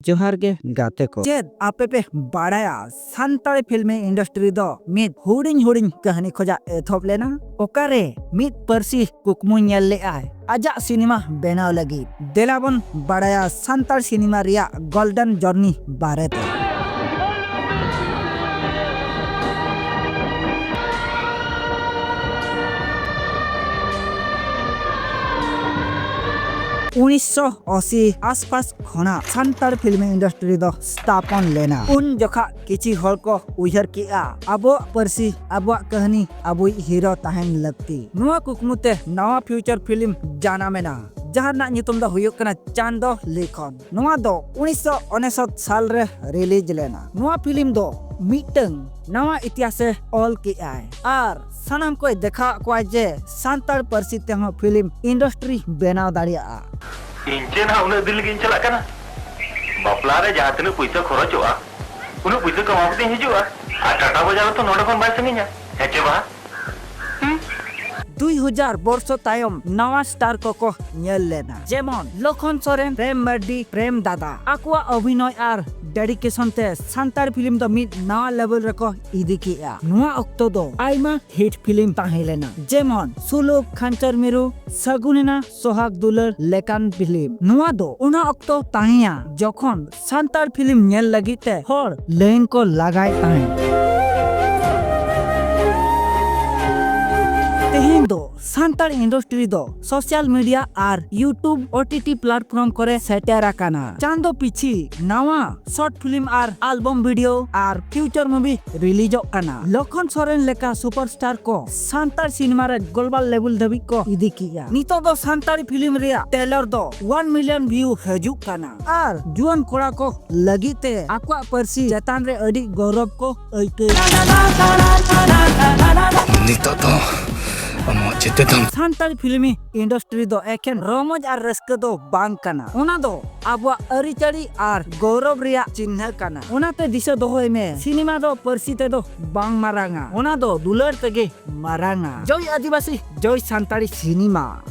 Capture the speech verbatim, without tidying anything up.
ᱡᱚᱦᱟᱨ ᱜᱮ ᱜᱟᱛᱮ ᱠᱚ᱾ ᱪᱮᱫ ᱟᱯᱮ ᱯᱮ ᱵᱟᱲᱟᱭᱟ ᱥᱟᱱᱛᱟᱲᱤ ᱯᱷᱤᱞᱢᱤ ᱤᱱᱰᱟᱥᱴᱨᱤ ᱫᱚ ᱢᱤᱫ ᱦᱩᱰᱤᱧ ᱦᱩᱰᱤᱧ ᱠᱟᱹᱦᱱᱤ ᱠᱷᱚᱡᱟᱜ ᱮᱛᱚᱦᱚᱵ ᱞᱮᱱᱟ? ᱚᱠᱟᱨᱮ ᱢᱤᱫ ᱯᱟᱹᱨᱥᱤ ᱠᱩᱠᱢᱩ ᱧᱮᱞ ᱞᱮᱫᱼᱟᱭ ᱟᱡᱟᱜ ᱥᱤᱱᱮᱢᱟ ᱵᱮᱱᱟᱣ ᱞᱟᱹᱜᱤᱫ? ᱫᱮᱞᱟ ᱵᱚᱱ ᱵᱟᱲᱟᱭᱟ ᱥᱟᱱᱛᱟᱲ ᱥᱤᱱᱮᱢᱟ ᱨᱮᱭᱟᱜ ᱜᱳᱞᱰᱮᱱ ᱡᱚᱨᱱᱤ ᱵᱟᱨᱮᱛᱮ᱾ ᱩᱱᱤᱥᱥᱚ ᱟᱥᱤ ᱟᱥᱯᱟᱥ ᱠᱷᱚᱱᱟᱜ ᱥᱟᱱᱛᱟᱲ ᱯᱷᱤᱞᱢ ᱤᱱᱰᱟᱥᱴᱨᱤ ᱫᱚ ᱥᱛᱷᱟᱯᱚᱱ ᱞᱮᱱᱟ᱾ ᱩᱱ ᱡᱚᱠᱷᱟᱜ ᱠᱤᱪᱷᱤ ᱦᱚᱲ ᱠᱚ ᱩᱭᱦᱟᱹᱨ ᱠᱮᱜᱼᱟ, ᱟᱵᱚᱣᱟᱜ ᱯᱟᱹᱨᱥᱤ, ᱟᱵᱚᱣᱟᱜ ᱠᱟᱹᱦᱱᱤ, ᱟᱵᱚᱭᱤᱡ ᱦᱤᱨᱳ ᱛᱟᱦᱮᱱ ᱞᱟᱹᱠᱛᱤ᱾ ᱱᱚᱣᱟ ᱠᱩᱠᱢᱩ ᱛᱮ ᱱᱟᱣᱟ ᱯᱷᱤᱭᱩᱪᱟᱨ ᱯᱷᱤᱞᱢ ᱡᱟᱱᱟᱢ ᱮᱱᱟ, ᱡᱟᱦᱟᱸ ᱨᱮᱱᱟᱜ ᱧᱩᱛᱩᱢ ᱫᱚ ᱦᱩᱭᱩᱜ ᱠᱟᱱᱟ ᱪᱟᱸᱫᱚ ᱞᱤᱠᱷᱚᱱ᱾ ᱱᱚᱣᱟ ᱫᱚ ᱩᱱᱤᱥᱥᱚ ᱚᱱᱮᱥᱚᱛ ᱥᱟᱞ ᱨᱮ ᱨᱤᱞᱤᱡᱽ ᱞᱮᱱᱟ᱾ ᱱᱚᱣᱟ ᱯᱷᱤᱞᱢ ᱫᱚ ᱢᱤᱫᱴᱟᱝ ᱱᱟᱣᱟ ᱤᱛᱤᱦᱟᱥᱮ ᱚᱞ ᱠᱮᱜᱼᱟᱭ ᱟᱨ ᱥᱟᱱᱟᱢ ᱠᱚᱭ ᱫᱮᱠᱷᱟᱣᱟᱫ ᱠᱚᱣᱟ ᱡᱮ ᱥᱟᱱᱛᱟᱲ ᱯᱟᱹᱨᱥᱤ ᱛᱮᱦᱚᱸ ᱯᱷᱤᱞᱢ ᱤᱱᱰᱟᱥᱴᱨᱤ ᱵᱮᱱᱟᱣ ᱫᱟᱲᱮᱭᱟᱜᱼᱟ᱾ ᱤᱧ ᱪᱮᱫ ᱦᱟᱸᱜ ᱩᱱᱟᱹᱜ ᱫᱤᱱ ᱞᱟᱹᱜᱤᱫ ᱤᱧ ᱪᱟᱞᱟᱜ ᱠᱟᱱᱟ? ᱵᱟᱯᱞᱟ ᱨᱮ ᱡᱟᱦᱟᱸ ᱛᱤᱱᱟᱹᱜ ᱯᱩᱭᱥᱟᱹ ᱠᱷᱚᱨᱚᱪᱚᱜᱼᱟ, ᱩᱱᱟᱹᱜ ᱯᱩᱭᱥᱟᱹ ᱠᱟᱢᱟᱣ ᱠᱟᱛᱮᱧ ᱦᱤᱡᱩᱜᱼᱟ᱾ ᱟᱨ ᱴᱟᱴᱟ ᱵᱟᱡᱟᱨ ᱦᱚᱸᱛᱚ ᱱᱚᱰᱮ ᱠᱷᱚᱱ ᱵᱟᱭ ᱥᱟᱺᱜᱤᱧᱟ, ᱦᱮᱸ ᱪᱮ ᱵᱟᱝ? ᱫᱩᱭ ᱦᱟᱡᱟᱨ ᱵᱚᱨᱥᱚ ᱛᱟᱭᱚᱢ ᱱᱟᱣᱟ ᱥᱴᱟᱨ ᱠᱚᱠᱚ ᱧᱮᱞ ᱞᱮᱱᱟ, ᱡᱮᱢᱚᱱ ᱞᱚᱠᱷᱚᱱ ᱥᱚᱨᱮᱱ, ᱯᱨᱮᱢ ᱢᱟᱨᱰᱤ, ᱯᱨᱮᱢ ᱫᱟᱫᱟ᱾ ᱟᱠᱚᱣᱟᱜ ᱚᱵᱷᱤᱱᱚᱭ ᱟᱨ ᱰᱮᱰᱤᱠᱮᱥᱚᱱ ᱛᱮ ᱥᱟᱱᱛᱟᱲ ᱯᱷᱤᱞᱢ ᱫᱚ ᱢᱤᱫ ᱱᱟᱣᱟ ᱞᱮᱵᱮᱞ ᱨᱮᱠᱚ ᱤᱫᱤ ᱠᱮᱜᱼᱟ᱾ ᱱᱚᱣᱟ ᱚᱠᱛᱚ ᱫᱚ ᱟᱭᱢᱟ ᱦᱤᱴ ᱯᱷᱤᱞᱢ ᱛᱟᱦᱮᱸ ᱞᱮᱱᱟ, ᱡᱮᱢᱚᱱ ᱥᱩᱞᱩᱠ, ᱠᱷᱟᱧᱪᱟᱨ ᱢᱤᱨᱩ, ᱥᱟᱹᱜᱩᱱᱮᱱᱟ ᱥᱚᱦᱟᱜ ᱫᱩᱞᱟᱹᱲ ᱞᱮᱠᱟᱱ ᱯᱷᱤᱞᱢ᱾ ᱱᱚᱣᱟ ᱫᱚ ᱚᱱᱟ ᱚᱠᱛᱚ ᱛᱟᱦᱮᱸᱭᱟ ᱡᱚᱠᱷᱚᱱ ᱥᱟᱱᱛᱟᱲ ᱯᱷᱤᱞᱢ ᱧᱮᱞ ᱞᱟᱹᱜᱤᱫ ᱛᱮ ᱦᱚᱲ ᱞᱟᱭᱤᱱ ᱠᱚ ᱞᱟᱜᱟᱭᱮᱫ ᱛᱟᱦᱮᱸᱫ᱾ ᱛᱮᱦᱮᱧ ᱫᱚ ᱥᱟᱱᱛᱟᱲ ᱤᱱᱰᱟᱥᱴᱨᱤ ᱫᱚ ᱥᱳᱥᱟᱞ ᱢᱤᱰᱤᱭᱟ ᱟᱨ YouTube, OTT ᱯᱞᱟᱴᱯᱷᱚᱨᱢ ᱠᱚᱨᱮ ᱥᱮᱴᱮᱨ ᱟᱠᱟᱱᱟ᱾ ᱪᱟᱸᱫᱚ ᱯᱤᱪᱷᱤ ᱱᱟᱣᱟ ᱥᱚᱨᱴ ᱯᱷᱤᱞᱢ ᱟᱨ ᱟᱞᱵᱚᱢ ᱵᱷᱤᱰᱤᱭᱳ ᱟᱨ ᱯᱷᱤᱭᱩᱪᱟᱨ ᱢᱩᱵᱷᱤ ᱨᱤᱞᱤᱡᱚᱜ ᱠᱟᱱᱟ᱾ ᱞᱚᱠᱷᱚᱱ ᱥᱚᱨᱮᱱ ᱞᱮᱠᱟ ᱥᱩᱯᱟᱨᱥᱴᱟᱨ ᱠᱚ ᱥᱟᱱᱛᱟᱲ ᱥᱤᱱᱮᱢᱟ ᱨᱮ ᱜᱞᱳᱵᱟᱞ ᱞᱮᱵᱮᱞ ᱫᱷᱟᱹᱵᱤᱡ ᱠᱚ ᱤᱫᱤ ᱠᱮᱜᱼᱟ᱾ ᱱᱤᱛᱚᱜ ᱫᱚ ᱥᱟᱱᱛᱟᱲᱤ ᱯᱷᱤᱞᱢ ᱨᱮᱭᱟᱜ ᱴᱨᱮᱞᱟᱨ ᱫᱚ ᱚᱣᱟᱱ ᱢᱤᱞᱤᱭᱚᱱ ᱵᱷᱤᱭᱩ ᱦᱤᱡᱩᱜ ᱠᱟᱱᱟ ᱟᱨ ᱡᱩᱣᱟᱹᱱ ᱠᱚᱲᱟ ᱠᱚ ᱞᱟᱹᱜᱤᱫ ᱛᱮ ᱟᱠᱚᱣᱟᱜ ᱯᱟᱹᱨᱥᱤ ᱪᱮᱛᱟᱱ ᱨᱮ ᱟᱹᱰᱤ ᱜᱚᱨᱚᱵᱽ ᱠᱚ ᱟᱹᱭᱠᱟᱹᱣ᱾ ᱱᱤᱛᱚᱜ ᱫᱚ ᱟᱢᱟᱜ ᱡᱮᱛᱮ ᱫᱷᱟᱢ᱾ ᱥᱟᱱᱛᱟᱲ ᱯᱷᱤᱞᱢᱤ ᱤᱱᱰᱟᱥᱴᱨᱤ ᱫᱚ ᱮᱠᱷᱮᱱ ᱨᱚᱢᱚᱡᱽ ᱟᱨ ᱨᱟᱹᱥᱠᱟᱹ ᱫᱚ ᱵᱟᱝ ᱠᱟᱱᱟ, ᱚᱱᱟ ᱫᱚ ᱟᱵᱚᱣᱟᱜ ᱟᱹᱨᱤᱪᱟᱹᱞᱤ ᱟᱨ ᱜᱚᱨᱚᱵᱽ ᱨᱮᱭᱟᱜ ᱪᱤᱱᱦᱟᱹ ᱠᱟᱱᱟ᱾ ᱚᱱᱟᱛᱮ ᱫᱤᱥᱟᱹ ᱫᱚᱦᱚᱭ ᱢᱮ, ᱥᱤᱱᱮᱢᱟ ᱫᱚ ᱯᱟᱹᱨᱥᱤ ᱛᱮᱫᱚ ᱵᱟᱝ ᱢᱟᱨᱟᱝᱟ, ᱚᱱᱟ ᱫᱚ ᱫᱩᱞᱟᱹᱲ ᱛᱮᱜᱮ ᱢᱟᱨᱟᱝᱟ᱾ ᱡᱚᱭ ᱟᱹᱫᱤᱵᱟᱹᱥᱤ, ᱡᱚᱭ ᱥᱟᱱᱛᱟᱲᱤ ᱥᱤᱱᱮᱢᱟ᱾